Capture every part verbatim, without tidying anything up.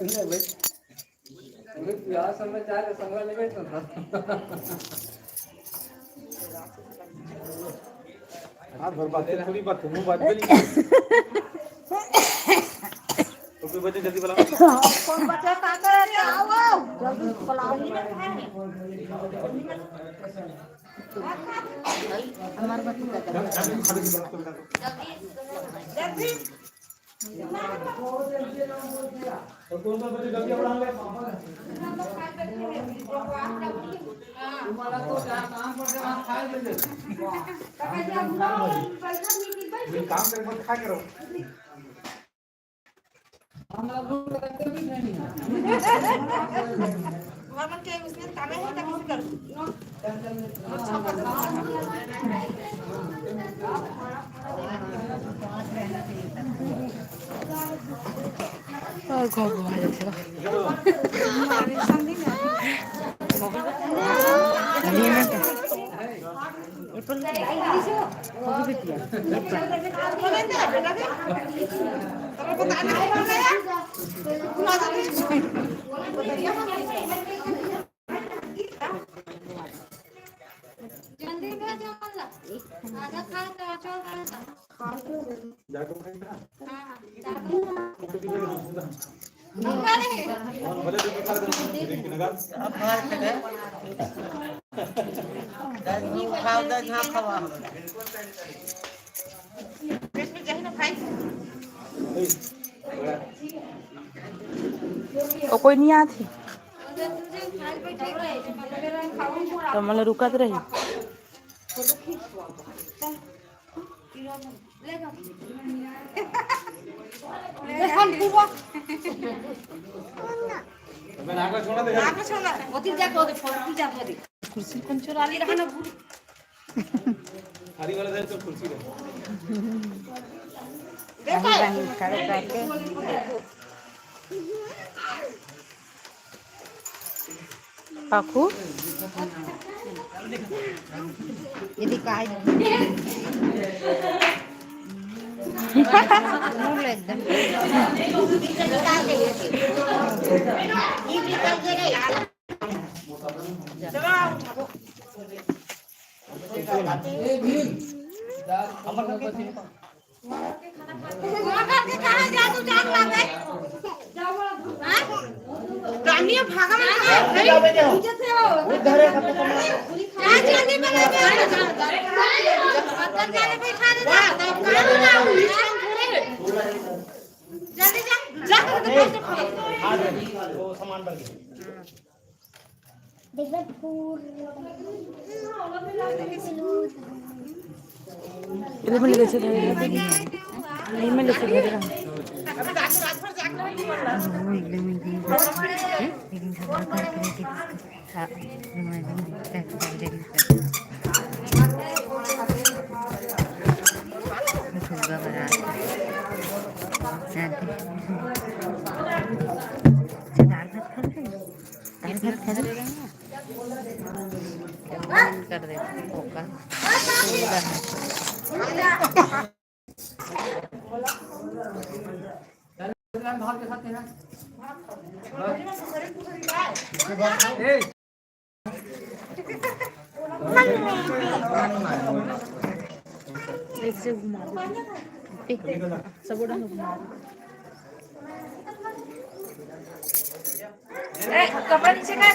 पूरे बिहार सब में चाय के संगवा लेबे तो। हाथ भर बात है, थोड़ी बात है, मुंह बात बोली। तो कोई बच्चे जल्दी बुलाओ। कौन बच्चा का करे? आओ, आओ। जल्दी बुलाओ। हमारे बच्चे का करे। जल्दी। जल्दी भेजो, मतलब। आधा खा के और चल रहा था। हाँ, हाँ, जाके उठाइए ना। हाँ, हाँ, जाके। भले तो दिखा दो, लेकिन अगर अब घर से गए। दस दिन खाओ, दस दिन खाओ। ओ कोई नहीं आती। तो मतलब रुकत रही। कुर्सी कौन चुरा ले रहा ना? थाली वाला दे तो कुर्सी दे। देखो। पाखू। यदि काय मुंह ले एकदम। इधर में लेके धरे, इधर में लेके धरे। दाल भात खा ले। कर दे, ओका। एक से घुमा दो। एक, सब उड़ा घुमा दो। ए, कपड़ा नीचे कर।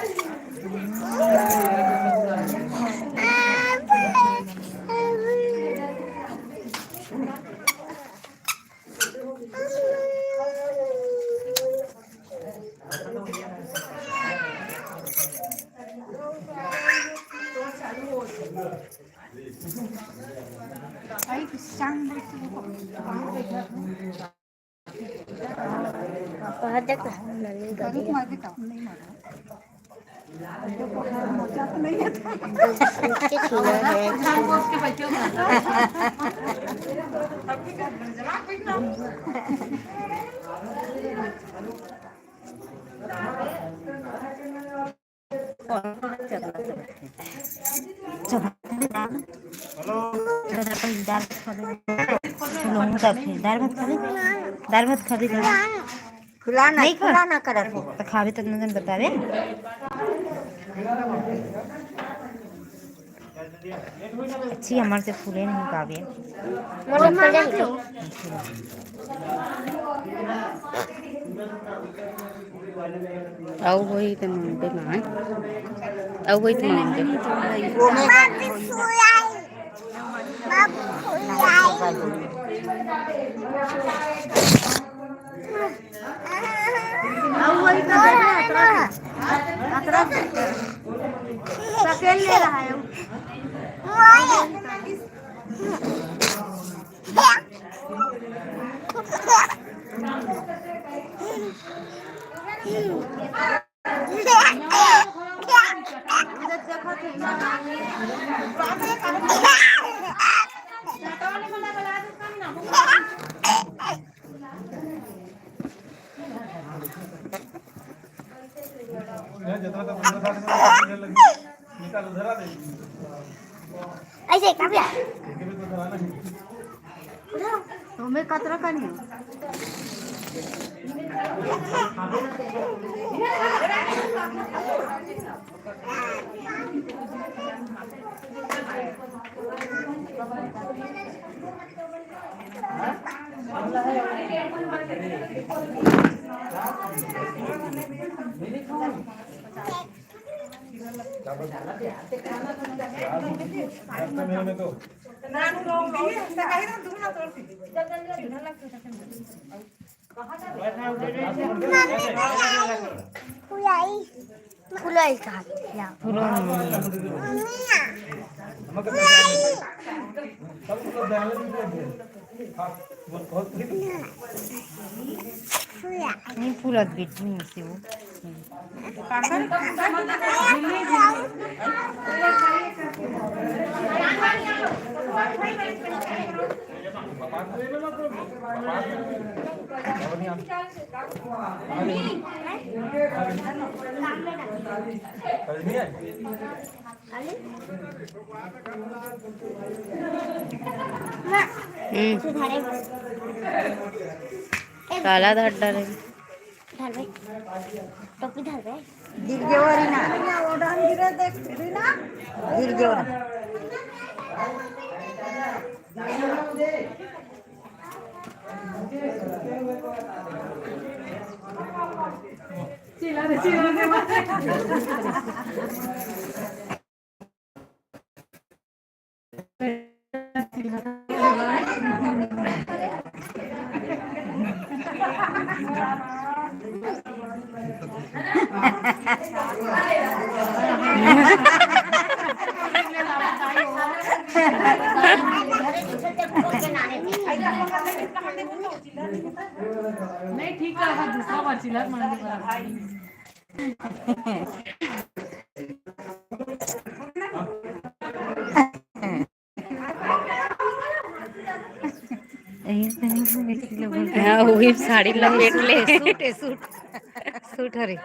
दाल भात खा ले, दाल भात खा ले। फुला ना, नहीं खा। फुला ना करत हे। त खाबे त नंदन बताबे। अच्छी हमर से फूले नहीं पावे। मोर से फूले नहीं। अउ होई त मंगबे मां। अउ होई त मंगबे। अउ वही तो देख ना, अतरा से, अतरा से। सकेल ले रहा है। ऐसे काव्या। तुम्हें कतरा करनी हो? फुलाई कहा या फुलाई। नहीं फूलत बेटी नहीं से वो। हम्म। काला धर डाले। धर बे। टोपी धर बे। गिर गयो रीना। गिर गयो। नहीं, ठीक है, दूसरा बार चिल्ला मार। हाँ, वही साड़ी लपेट ले। सूट है, सूट। सूट हरे।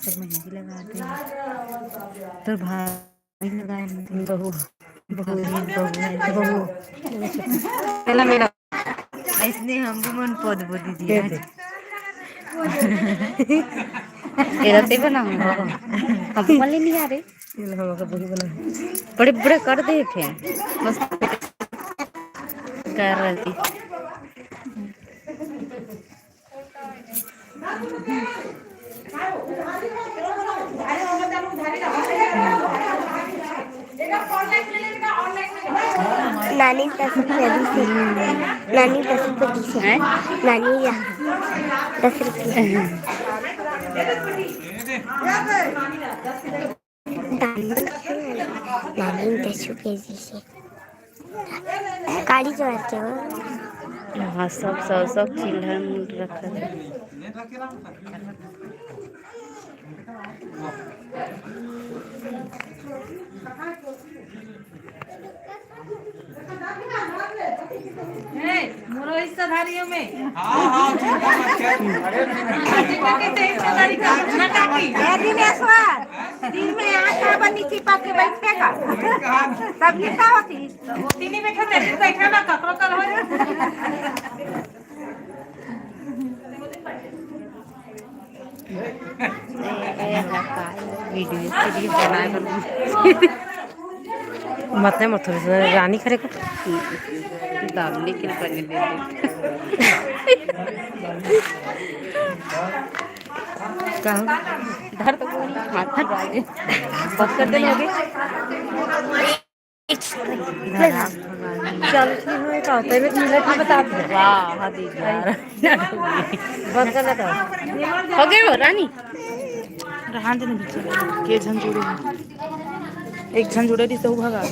सब मेहंदी लगा दे। तोर भाई लगाए, बहू, बहू, बहू, बहू। मेला, मेला। ऐसने हम भी मन पद बोली दिया। ये रहते बना हम। हम वाले नहीं आ रहे। ये लो, हम बहू बना। बड़े बड़े कर दे थे। मस्त कर रही। नानी दस रुपया दीस हे। नानी दस रुपया दीस हे। हैं? नानी या दस रुपया। नानी, नानी दस रुपया दीस हे। काली जवार के हो। हाँ, सब, सब, सब चिल्हर मुल रखा है। ए, मोरो हिस्सा में। हाँ, हाँ, चिंता मत कर। चिंता के तेज से गाड़ी का ना काटी। ए दिनेश्वर, दिन में आठ बजे नीचे पा के बैठे का? तब ये का होती? तीन ही बैठे, तेरे बैठे ना, ककरो कर हो। वीडियो के लिए बनाए बर। मत नहीं, मत थोड़ी सी रानी खरे को। दामनी के पन्नी दे दे। कहाँ? धर तो बोल, हाथ में डाल दे। बस कर दे, हो गई। चल, ठीक है, का होता है, मैं मिनट में बता दूँ। वाह, हाँ, दीदी यार। बंद कर लेता हूँ। हो गई वो रानी। रहन दे ना बीच में। के झन जुड़े हैं। एक झन जुड़े रही तो भगा।